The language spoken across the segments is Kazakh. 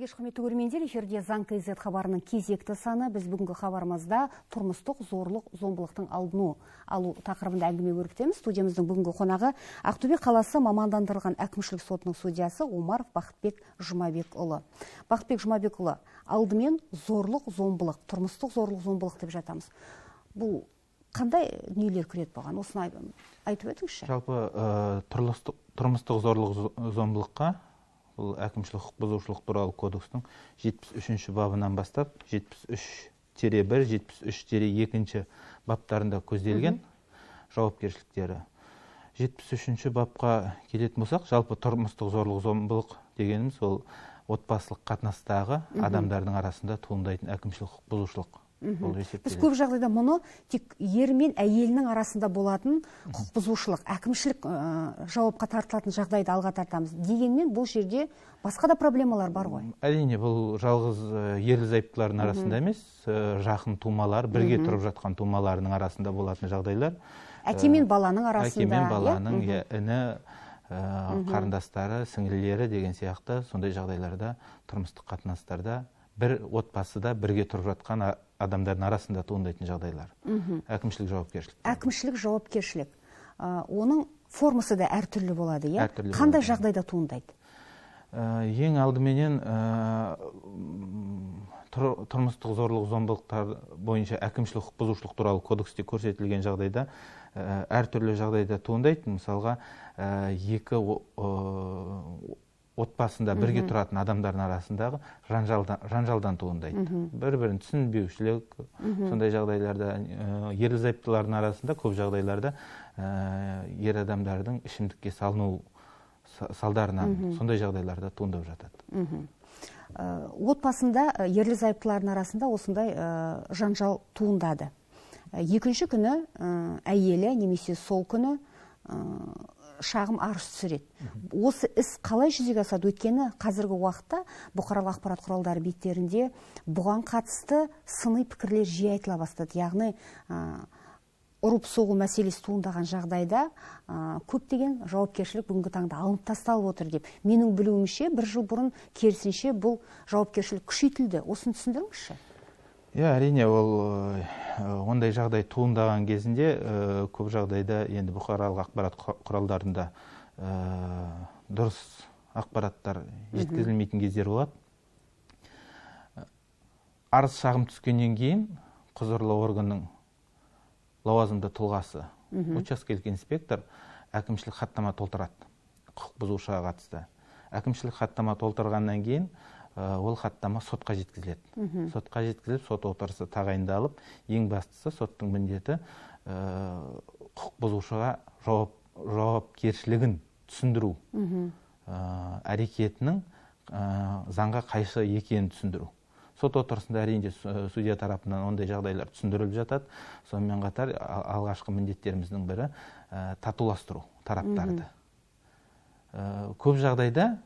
Қайырлы кеш, құрметті көрермендер, эфирде Заң KZ хабарының кезекті саны. Біз бүгінгі хабарымызда тұрмыстық зорлық, зомбылықтың алдын алу тақырыбында әңгіме өрбітеміз. Студиямыздың бүгінгі қонағы Ақтөбе қаласы мамандандырылған әкімшілік сотының судьясы Омаров Бақытбек Жұмабекұлы. Бақытбек Жұмабекұлы, алдымен зорлық, зомбылық, тұрмыстық зорлық, зомбылық деп жатамыз. Бұл қандай дүниелер кіреді бұған? Осыны айтып өтіңізші. Жалпы тұрмыстық зорлық зомбылыққа бұл әкімшілік құқық бұзушылық туралы кодекстің 73 бабынан бастап 73-1, 73-2 баптарында көзделген жауапкершіліктері. 73 бапқа келетін болсақ, жалпы тұрмыстық зорлық зомбылық дегеніміз ол отбасылық қатынастағы адамдардың арасында туындайтын әкімшілік құқық бұзушылық. Біз көп жағдайда мұны тек ер мен әйелінің арасында болатын құқық бұзушылық, әкімшілік жауапқа тартылатын жағдайды алға тартамыз. Дегенмен бұл жерде басқа да проблемалар бар ғой. Әрине, бұл жалғыз ерлі зайыптылардың арасында емес, жақын тумалар, бірге тұрып жатқан тумаларының арасында болатын жағдайлар. Әке мен баланың арасында. Әке мен баланың, іні, қарындастары, сіңлілері деген сияқты сондай жағдайларда, тұрмыстық қатынастарда бір отбасыда бірге тұрып жатқан адамдардың арасында туындайтын жағдайлар. Әкімшілік жауапкершілік. Әкімшілік жауапкершілік. Оның формасы да әртүрлі болады, иә? Қандай жағдайда туындайды? Ең алдыменен тұрмыстық зорлық зомбылықтар бойынша әкімшілік құқық бұзушылық туралы кодексте көрсетілген жағдайда әртүрлі жағдайда туындайды. Мысалға, екі отбасында бірге тұратын адамдардың арасындағы жанжалдан туындайды. Бір-бірін түсінбеушілік, сондай жағдайларда ерлі зайыптылардың арасында көп жағдайларда ер адамдардың ішімдікке салыну салдарынан сондай жағдайларда туындап жатады. Отбасында ерлі зайыптылардың арасында осындай жанжал туындады. Екінші күні әйелі немесе сол күні шағым арыз түсіреді. Осы іс қалай жүзеге асады? Өйткені қазіргі уақытта бұқаралық ақпарат құралдары беттерінде бұған қатысты сыни пікірлер жиі айтыла бастады. Яғни ұрып соғу мәселесі туындаған жағдайда көптеген жауапкершілік бүгінгі таңда алынып тасталып отыр деп. Менің білуімше, бір жыл бұрын керісінше бұл жауапкершілік күшейтілді. Осыны түсіндіріңізші. Иә, әрине, ол ондай жағдай туындаған кезінде көп жағдайда енді бұқаралық ақпарат құралдарында дұрыс ақпараттар жеткізілмейтін кездер болады. Арыз шағым түскеннен кейін құзырлы органның лауазымды тұлғасы, учаскелік инспектор әкімшілік хаттама толтырады құқық бұзушыға қатысты. Әкімшілік хаттама толтырғаннан кейін ол хаттама сотқа жеткізіледі. Сотқа жеткізіліп, сот отырысы тағайындалып, ең бастысы соттың міндеті құқық бұзушыға жауапкершілігін түсіндіру, әрекетінің заңға қайшы екенін түсіндіру. Сот отырысында әрине судья тарапынан ондай жағдайлар түсіндіріліп жатады. Сонымен қатар алғашқы міндеттеріміздің бірі татуластыру тараптарды. Көп жағдайда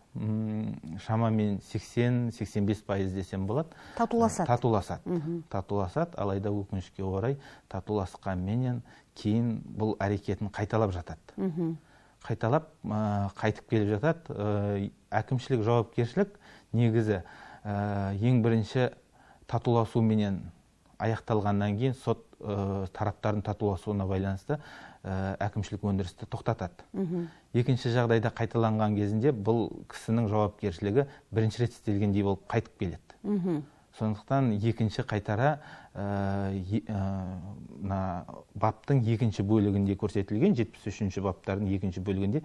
шамамен 80-85% десем болады. Татуласады. Татуласады. Татуласады, алайда өкінішке орай татуласқанменен кейін бұл әрекетін қайталап жатады. Қайталап, қайтып келіп жатады. Әкімшілік жауапкершілік негізі ең бірінші татуласуменен аяқталғаннан кейін сот тараптардың татуласуына байланысты әкімшілік өндірісті тоқтатады. Екінші жағдайда қайталанған кезінде бұл кісінің жауапкершілігі бірінші рет істелгендей болып қайтып келеді. Сондықтан екінші қайтара баптың екінші бөлігінде көрсетілген 73-ші баптардың екінші бөлігінде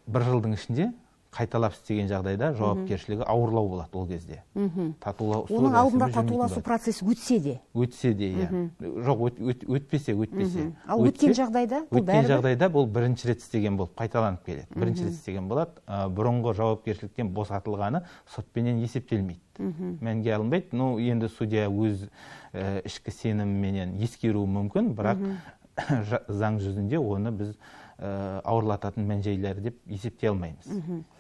бір жылдың ішінде қайталап істеген жағдайда жауапкершілігі ауырлау болады ол кезде. Оның алдында татуласу процесі өтсе де? Өтсе де, иә. Жоқ, өтпесе, өтпесе. Ал өткен жағдайда? Өткен жағдайда бұл бірінші рет істеген болып қайталанып келеді. Бірінші рет істеген болады. Бұрынғы жауапкершіліктен босатылғаны сотпенен есептелмейді. Мәнге алынбайды. Ну, енді судья өз ішкі сеніміменен ескеруі мүмкін, бірақ заң жүзінде оны біз ауырлататын мән-жайлар деп есептей алмаймыз.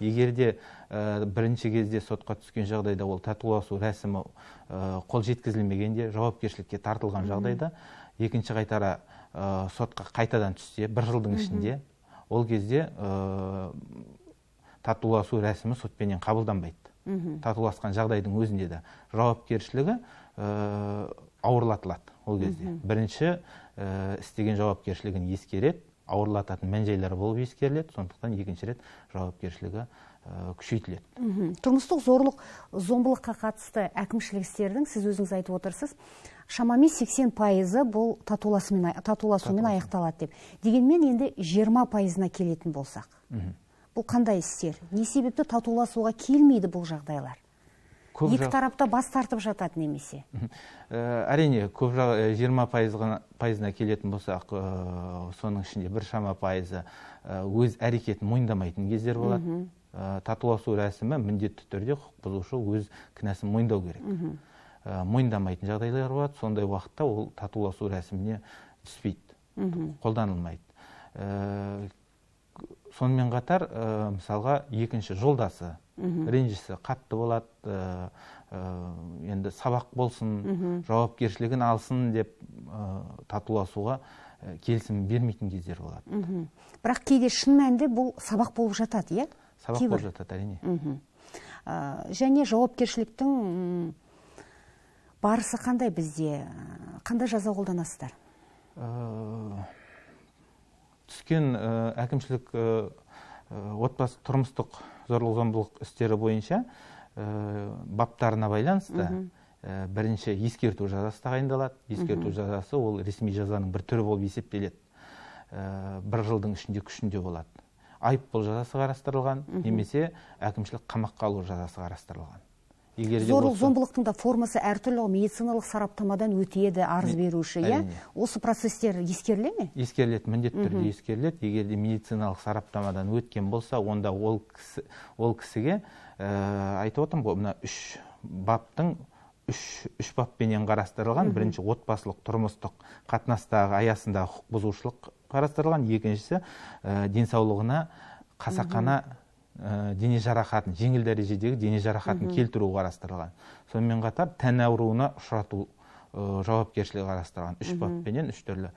Егер де бірінші кезде сотқа түскен жағдайда ол татуласу рәсімі қол жеткізілмегенде жауапкершілікке тартылған жағдайда екінші қайтара сотқа қайтадан түссе бір жылдың ішінде ол кезде татуласу рәсімі сотпенен қабылданбайды. Татуласқан жағдайдың өзінде де жауапкершілігі ауырлатылады ол кезде. Бірінші істеген жауапкершілігін ескереді, ауырлататын мән-жайлар болып ескеріледі, сондықтан екінші рет жауапкершілігі күшейтіледі. Тұрмыстық зорлық, зомбылыққа қатысты әкімшілік істердің, сіз өзіңіз айтып отырсыз, шамамен 80% бұл татуласумен аяқталады деп. Дегенмен енді 20%-на келетін болсақ. Бұл қандай істер? Не себепті татуласуға келмейді бұл жағдайлар? Екі тарапта бас тартып жатады немесе? Әрине, көп 20%-на келетін болсақ, соның ішінде біршама пайызы өз әрекетін мойындамайтын кездер болады. Татуласу рәсімі міндетті түрде құқық бұзушы өз кінәсін мойындау керек. Мойындамайтын жағдайлар болады, сондай уақытта ол татуласу рәсіміне түспейді, қолданылмайды. Сонымен қатар, мысалға, екінші жолдасы, ренжісі қатты болады, енді сабақ болсын, жауапкершілігін алсын деп татуласуға келісім бермейтін кездер болады. Бірақ кейде шын мәнінде бұл сабақ болып жатады, иә? Сабақ болып жатады, әрине. Және жауапкершіліктің барысы қандай бізде? Қандай жаза қолданасыздар? Түскен әкімшілік отбасы тұрмыстық зорлық-зомбылық істері бойынша баптарына байланысты бірінші ескерту жазасы тағайындалады. Ескерту жазасы ол ресми жазаның бір түрі болып есептеледі. Бір жылдың ішінде күшінде болады. Айыппұл жазасы қарастырылған, немесе әкімшілік қамаққа алу жазасы қарастырылған. Зорлық-зомбылықтың да формасы әртүрлі, медициналық сараптамадан өтеді арыз беруші, иә? Осы процестер ескеріле ме? Ескеріледі, міндетті түрде ескеріледі. Егер де медициналық сараптамадан өткен болса, онда ол кісіге, айтып отырмын ғой, мына үш баптың үш баппенен қарастырылған. Бірінші отбасылық, тұрмыстық қатынастағы аясындағы құқық бұзушылық қарастырылған. Екіншісі денсаулығына қасақана дене жарақатын, жеңіл дәрежедегі дене жарақатын келтіру қарастырылған. Сонымен қатар тән ауруына ұшырату жауапкершілігі қарастырылған. Үш баппенен үш түрлі.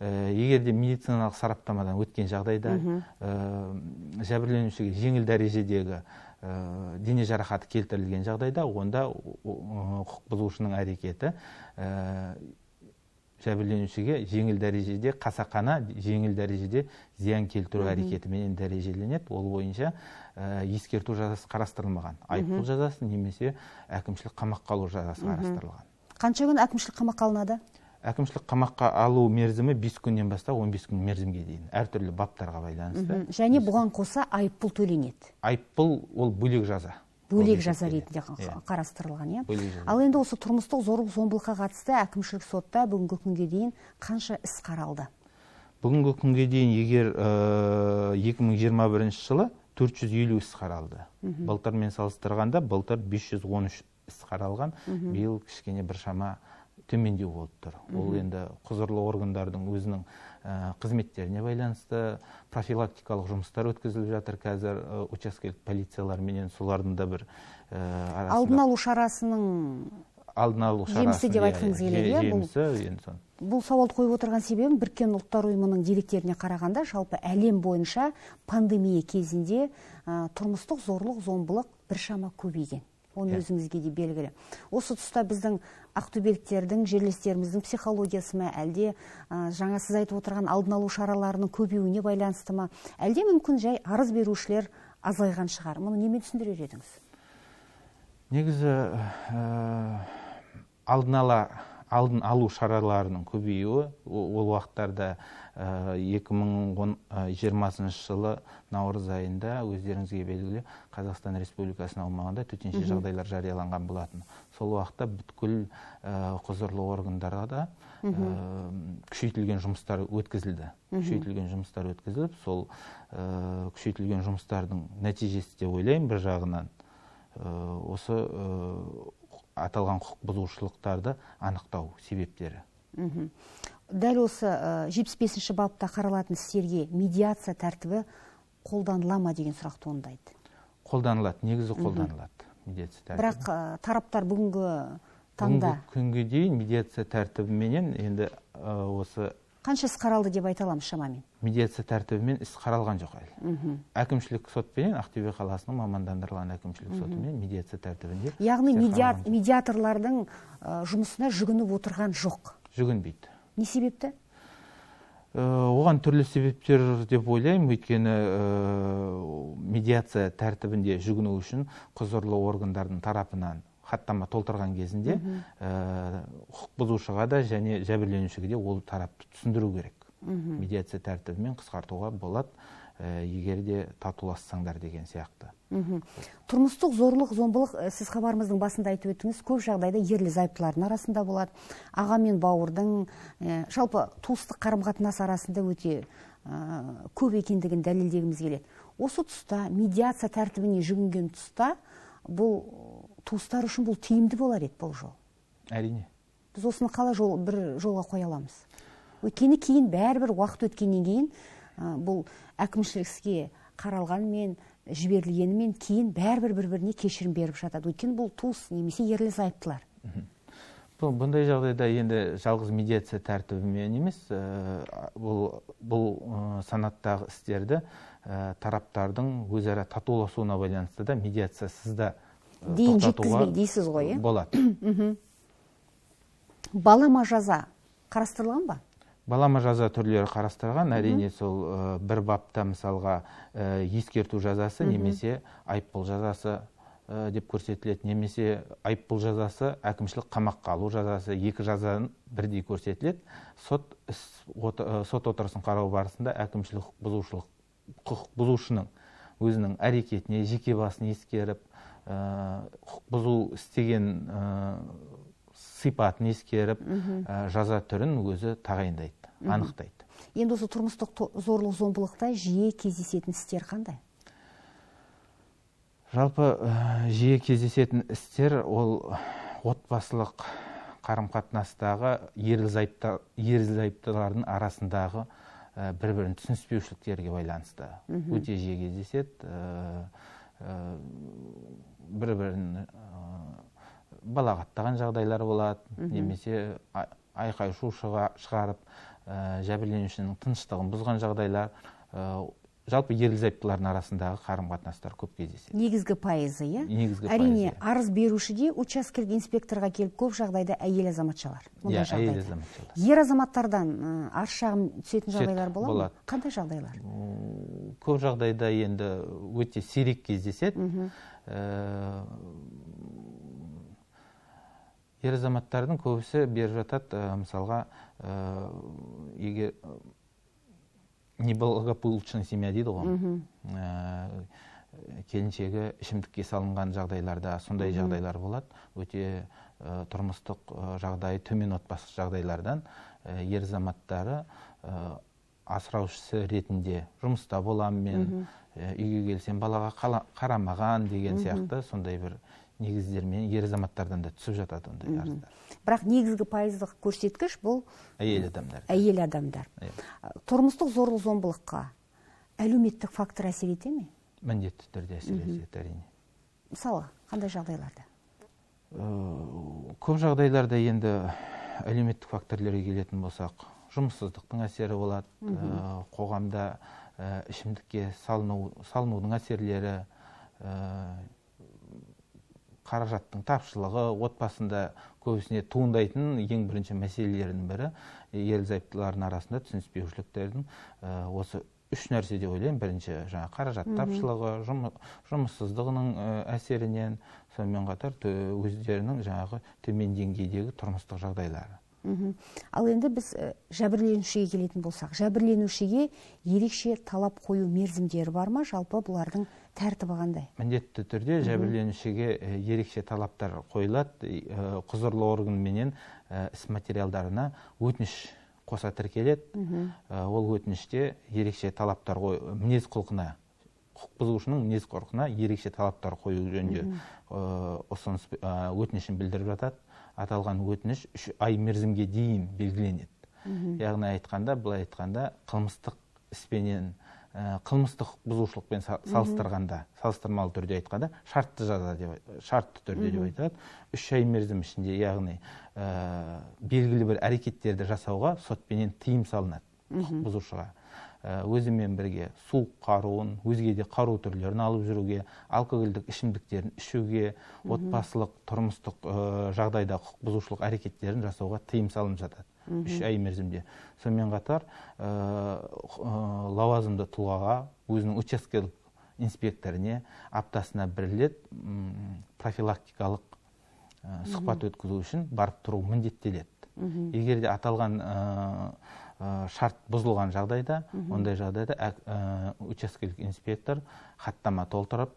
Егер де медициналық сараптамадан өткен жағдайда жәбірленушіге жеңіл дәрежедегі дене жарақаты келтірілген жағдайда, онда құқық бұзушының әрекеті жәбірленушіге жеңіл дәрежеде қасақана, жеңіл дәрежеде зиян келтіру әрекетіменен дәрежеленеді. Ол бойынша ескерту жазасы қарастырылмаған. Айыппұл жазасы немесе әкімшілік қамаққа алу жазасы қарастырылған. Қанша күн әкімшілік қамаққа алынады? Әкімшілік қамаққа алу мерзімі 5 күннен бастап 15 күн мерзімге дейін, әртүрлі баптарға байланысты. Және бұған қоса айыппұл төленеді. Айыппұл ол бөлек жаза. Бөлек жаза ретінде қарастырылған, иә? Ал енді осы тұрмыстық зорлық-зомбылыққа қатысты әкімшілік сотта бүгінгі күнге дейін қанша іс қаралды? Бүгінгі күнге дейін егер 2021 жылы 450 іс қаралды. Былтырмен салыстырғанда былтыр 513 іс қаралған, биыл кішкене біршама төмендеу болып тұр. Ол енді құзырлы органдардың өзінің қызметтеріне байланысты профилактикалық жұмыстар өткізіліп жатыр қазір учаскелік полицияларменен, солардың да бір арасында алдын алу шарасының алдын алу жемісі деп айтқыңыз келеді, иә? Жемісі енді сон. Бұл сауалды қойып отырған себебім, Біріккен Ұлттар Ұйымының деректеріне қарағанда жалпы әлем бойынша пандемия кезінде тұрмыстық зорлық-зомбылық біршама көбейген. Оны өзіңізге де белгілі. Осы тұста біздің ақтөбеліктердің, жерлестеріміздің психологиясы ма, әлде жаңа сіз айтып отырған алдын алу шараларының көбеюіне байланысты ма, әлде мүмкін жай арыз берушілер азайған шығар. Мұны немен түсіндірер едіңіз? Негізі алдын алу шараларының көбеюі ол уақыттарда 2020 жылы наурыз айында өздеріңізге белгілі Қазақстан Республикасының аумағында төтенше жағдайлар жарияланған болатын. Сол уақытта бүткіл құзырлы органдарға да күшейтілген жұмыстар өткізілді. Күшейтілген жұмыстар өткізіліп, сол күшейтілген жұмыстардың нәтижесі деп ойлаймын, бір жағынан осы аталған құқық бұзушылықтарды анықтау себептері. Дәл осы 75-ші бапта қаралатын істерге медиация тәртібі қолданыла ма деген сұрақ туындайды. Қолданылады, негізі қолданылады медиация тәртібі. Бірақ тараптар бүгінгі таңда бүгінгі күнге дейін медиация тәртібіменен енді осы қанша іс қаралды деп айта аламыз шамамен? Медиация тәртібімен іс қаралған жоқ әлі. Әкімшілік сотпенен, Ақтөбе қаласының мамандандырылған әкімшілік сотымен медиация тәртібінде. Яғни медиаторлардың жұмысына жүгініп отырған жоқ. Жүгінбейді. Не себепті? Оған түрлі себептер деп ойлаймын, өйткені медиация тәртібінде жүгіну үшін құзырлы органдардың тарапынан хаттама толтырған кезінде құқық бұзушыға да және жәбірленушіге де ол тарапты түсіндіру керек. Медиация тәртібімен қысқартуға болады, егер де татулассаңдар деген сияқты. Тұрмыстық зорлық, зомбылық, сіз хабарымыздың басында айтып өттіңіз, көп жағдайда ерлі зайыптылардың арасында болады. Аға мен бауырдың, жалпы туыстық қарым-қатынас арасында өте көп екендігін дәлелдегіміз келеді. Осы тұста медиация тәртібіне жүгінген тұста бұл туыстар үшін бұл тиімді болар еді бұл жол. Әрине. Біз осыны қалай бір жолға қоя аламыз? Өйткені кейін бәрібір уақыт өткеннен кейін бұл әкімшілік іске қаралғанмен, жіберілгенімен кейін бәрібір бір-біріне кешірім беріп жатады. Өйткені бұл туыс немесе ерлі зайыптылар. Бұндай жағдайда енді жалғыз медиация тәртібімен емес, бұл санаттағы істерді тараптардың өзара татуласуына байланысты да медиациясыз да дейін жеткізбей дейсіз ғой, е? Болады. Балама жаза қарастырылған ба? Балама жаза түрлері қарастырған, әрине сол бір бапта мысалға ескерту жазасы немесе айыппұл жазасы деп көрсетіледі, немесе айыппұл жазасы, әкімшілік қамаққа алу жазасы, екі жазаның бірдей көрсетіледі. Сот отырысын қарау барысында әкімшілік құқық бұзушының өзінің әрекетіне, жеке басын ескеріп, құқық бұзу істеген сипатын ескеріп, жаза түрін өзі тағайындайды, анықтайды. Енді осы тұрмыстық зорлық зомбылықта жиі кездесетін істер қандай? Жалпы жиі кездесетін істер ол отбасылық қарым-қатынастағы ерлі зайыптылардың арасындағы бір-бірін түсініспеушіліктерге байланысты өте жиі кездеседі. Бір-бірін балағаттаған жағдайлар болады, немесе айқай-шу шығарып, жәбірленушінің тыныштығын бұзған жағдайлар, жалпы ерлі зайыптылардың арасындағы қарым-қатынастар көп кездеседі. Негізгі пайызы, иә? Негізгі пайызы. Әрине, арыз беруші де учаскелік инспекторға келіп көп жағдайда әйел азаматшалар. Иә, әйел азаматшалар. Ер азаматтардан арыз шағым түсетін жағдайлар болады ма? Қандай жағдайлар? Көп жағдайда енді өте сирек кездеседі. Ер азаматтардың көбісі беріп жатады, мысалға, егер неблагополучная семья дейді ғой, келіншегі ішімдікке салынған жағдайларда сондай жағдайлар болады. Өте тұрмыстық жағдайы төмен отбасы жағдайлардан ер азаматтары асыраушысы ретінде жұмыста боламын мен, үйге келсем балаға қарамаған деген сияқты сондай бір негіздермен ер азаматтардан да түсіп жатады ондай арыздар. Бірақ негізгі пайыздық көрсеткіш бұл әйел адамдар. Әйел адамдар. Тұрмыстық зорлық зомбылыққа әлеуметтік фактор әсер ете ме? Міндетті түрде әсер етеді, әрине. Мысалы, қандай жағдайларда? Көп жағдайларда енді әлеуметтік факторлерге келетін болсақ, жұмыссыздықтың әсері болады, қоғамда ішімдікке салынудың әсерлері, қаражаттың тапшылығы, отбасында көбісіне туындайтын ең бірінші мәселелердің бірі ерлі зайыптылардың арасында түсініспеушіліктердің осы үш нәрсе деп ойлаймын. Бірінші, жаңа қаражат тапшылығы, жұмыссыздығының әсерінен, сонымен қатар өздерінің жаңағы төмен деңгейдегі тұрмыстық жағдайлары. Ал енді біз жәбірленушіге келетін болсақ, жәбірленушіге ерекше талап қою мерзімдері бар ма? Жалпы бұлардың тәртібі қандай? Міндетті түрде жәбірленушіге ерекше талаптар қойылады. Құзырлы органменен іс материалдарына өтініш қоса тіркеледі. Ол өтініште ерекше талаптар мінез құлқына, құқық бұзушының мінез құлқына ерекше талаптар қою жөнінде ұсыныс өтінішін білдіріп жатады. Аталған өтініш 3 ай мерзімге дейін белгіленеді. Яғни айтқанда, былай айтқанда, қылмыстық іспенен, қылмыстық бұзушылықпен салыстырғанда, салыстырмалы түрде айтқанда, шартты жаза деп, шартты түрде деп айтады. 3 ай мерзім ішінде, яғни белгілі бір әрекеттерді жасауға сотпенен тыйым салынады құқық бұзушыға. Өзімен бірге суық қаруын, өзге де қару түрлерін алып жүруге, алкогольдік ішімдіктерін ішуге, отбасылық, тұрмыстық жағдайда құқық бұзушылық әрекеттерін жасауға тыйым салынып жатады 3 ай мерзімде. Сонымен қатар лауазымды тұлғаға, өзінің учаскелік инспекторіне аптасына бір рет профилактикалық сұхбат өткізу үшін барып тұру міндеттеледі. Егер де аталған шарт бұзылған жағдайда, ондай жағдайда учаскелік инспектор хаттама толтырып,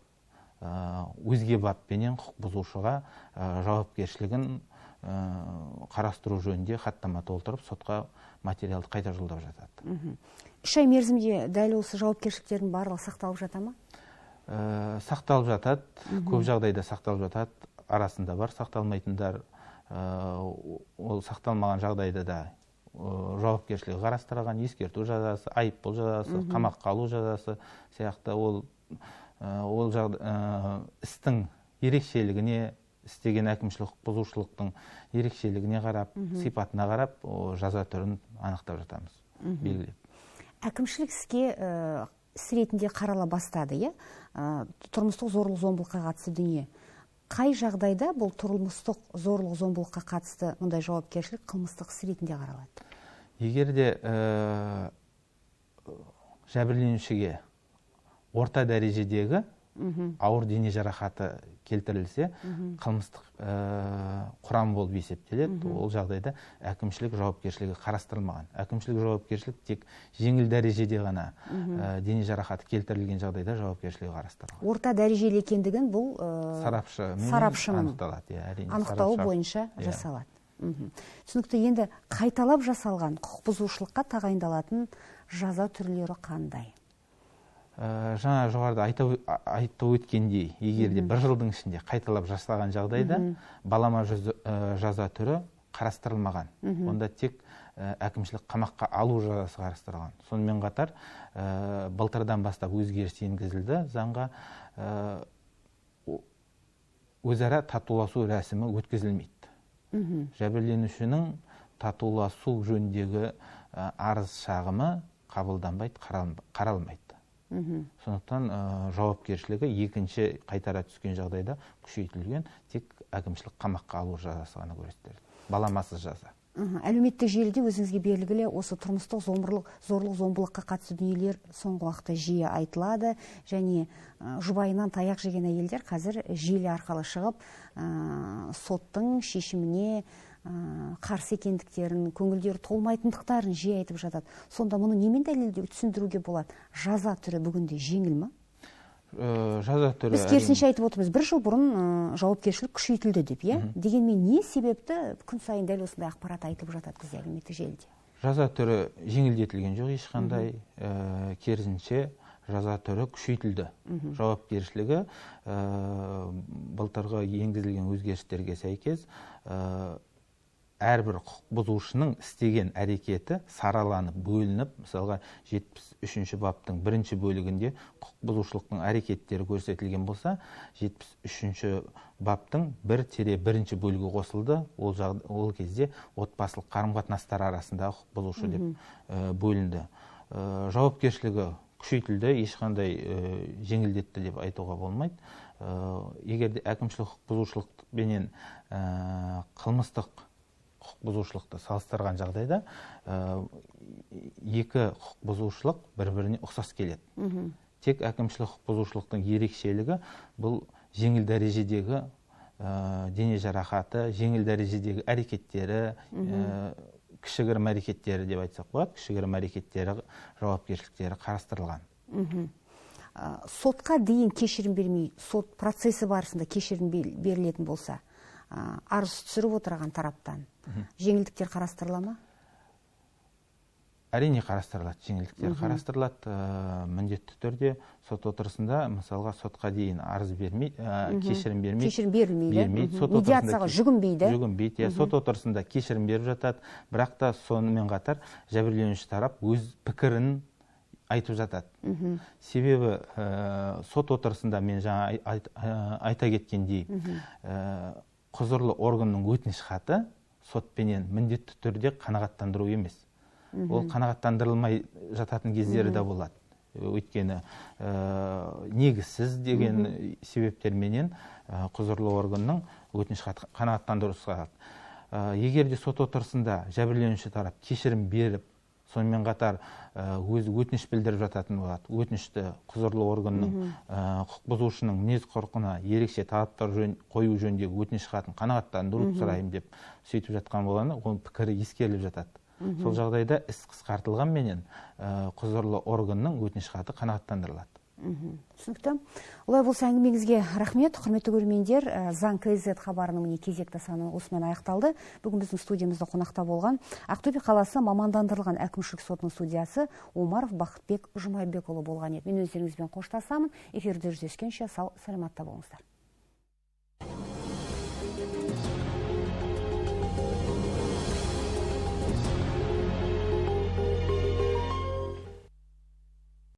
өзге баппенен құқық бұзушыға жауапкершілігін қарастыру жөнінде хаттама толтырып, сотқа материалды қайта жолдап жатады. 3 ай мерзімде дәл осы жауапкершіліктердің барлығы сақталып жата ма? Сақталып жатады, көп жағдайда сақталып жатады, арасында бар сақталмайтындар, ол сақталмаған жағдайда да жауапкершілігі қарастырылған, ескерту жазасы, айыппұл жазасы, қамаққа алу жазасы сияқты. Ол істің ерекшелігіне, істеген әкімшілік бұзушылықтың ерекшелігіне қарап, сипатына қарап, жаза түрін анықтап жатамыз, белгілеп. Әкімшілік іске іс ретінде қарала бастады, иә? Тұрмыстық зорлық-зомбылыққа қатысты дүние. Қай жағдайда бұл тұрмыстық зорлық-зомбылыққа қатысты мұндай жауапкершілік қылмыстық іс ретінде қаралады? Егер де жәбірленушіге орта дәрежедегі ауыр дене жарақаты келтірілсе, қылмыстық құрам болып есептеледі. Ол жағдайда әкімшілік жауапкершілігі қарастырылмаған. Әкімшілік жауапкершілік тек жеңіл дәрежеде ғана дене жарақаты келтірілген жағдайда жауапкершілігі қарастырылған. Орта дәрежелі екендігін бұл сарапшының анықталады, әрине, анықтауы бойынша жасалады. Түсінікті. Енді қайталап жасалған құқық бұзушылыққа тағайындалатын жаза түрлері қандай? Жаңа жоғарыда айтып өткендей, егер де бір жылдың ішінде қайталап жасалған жағдайда балама жаза түрі қарастырылмаған. Онда тек әкімшілік қамаққа алу жазасы қарастырылған. Сонымен қатар былтырдан бастап өзгеріс енгізілді заңға, өзара татуласу рәсімі өткізілмейді. Жәбірленушінің татуласу жөніндегі арыз шағымы қабылданбайды, қаралмайды. Сондықтан жауапкершілігі екінші қайтара түскен жағдайда күшейтілген, тек әкімшілік қамаққа алу жазасы ғана көрсетіледі, баламасыз жаза. Әлеуметтік желіде өзіңізге белгілі осы тұрмыстық зорлық-зомбылыққа қатысты дүниелер соңғы уақытта жиі айтылады, және жұбайынан таяқ жеген әйелдер қазір желі арқылы шығып, соттың шешіміне қарсы екендіктерін, көңілдері толмайтындықтарын жиі айтып жатады. Сонда мұны немен дәлелдеу, түсіндіруге болады? Жаза түрі бүгінде жеңіл ма? Жаза түрі, біз керісінше айтып отырмыз, бір жыл бұрын жауапкершілік күшейтілді деп, иә? Дегенмен не себепті күн сайын дәл осындай ақпарат айтылып жатады бізде әлеуметтік желіде? Жаза түрі жеңілдетілген жоқ ешқандай, керісінше жаза түрі күшейтілді. Жауапкершілігі былтырғы енгізілген өзгерістерге сәйкес әрбір құқық бұзушының істеген әрекеті сараланып, бөлініп, мысалға 73-ші баптың бірінші бөлігінде құқық бұзушылықтың әрекеттері көрсетілген болса, 73-ші баптың 1-1 бөлігі қосылды. Ол кезде отбасылық қарым-қатынастар арасындағы құқық бұзушы деп бөлінді. Жауапкершілігі күшейтілді, ешқандай жеңілдетті деп айтуға болмайды. Егер де әкімшілік құқық бұзушылықпенен қылмыстық құқық бұзушылықты салыстырған жағдайда екі құқық бұзушылық бір-біріне ұқсас келеді. Тек әкімшілік құқық бұзушылықтың ерекшелігі бұл жеңіл дәрежедегі дене жарақаты, жеңіл дәрежедегі әрекеттері, кішігірім әрекеттері деп айтсақ болады, кішігірім әрекеттері, жауапкершіліктері қарастырылған. Сотқа дейін кешірім бермей, сот процесі барысында кешірім берілетін болса, арыз түсіріп отырған тараптан жеңілдіктер қарастырыла ма? Әрине қарастырылады, жеңілдіктер қарастырылады. Міндетті түрде сот отырысында, мысалға, сотқа дейін арыз бермей, кешірім бермей, кешірім берілмейді, медиацияға жүгінбейді. Жүгінбейді, сот отырысында кешірім беріп жатады, бірақ та сонымен қатар жәбірленуші тарап өз пікірін айтып жатады. Себебі сот отырысында мен жаңа айта кеткендей, құзырлы органның өтініш хаты сотпенен міндетті түрде қанағаттандыру емес. Ол қанағаттандырылмай жататын кездері де болады. Өйткені негізсіз деген себептерменен құзырлы органның өтініш хаты қанағаттандыру сұрады. Егер де сот отырысында жәбірленуші тарап кешірім беріп, сонымен қатар өзі өтініш білдіріп жататын болады. Өтінішті құзырлы органның құқық бұзушының мінез құлқына ерекше талаптар қою жөніндегі өтініш хатын қанағаттандыру сұраймын деп сөйтіп жатқан болғаны, оның пікірі ескеріліп жатады. Сол жағдайда іс қысқартылғанменен құзырлы органның өтініш хаты қанағаттандырылады. Түсінікті. Олай болса, әңгімеңізге рахмет. Құрметті көрермендер, Заң KZ хабарының міне кезекті саны осымен аяқталды. Бүгін біздің студиямызда қонақта болған Ақтөбе қаласы мамандандырылған әкімшілік сотының судьясы Омаров Бақытбек Жұмабекұлы болған еді. Мен өздеріңізбен қоштасамын. Эфирде жүздескенше сау саламатта болыңыздар.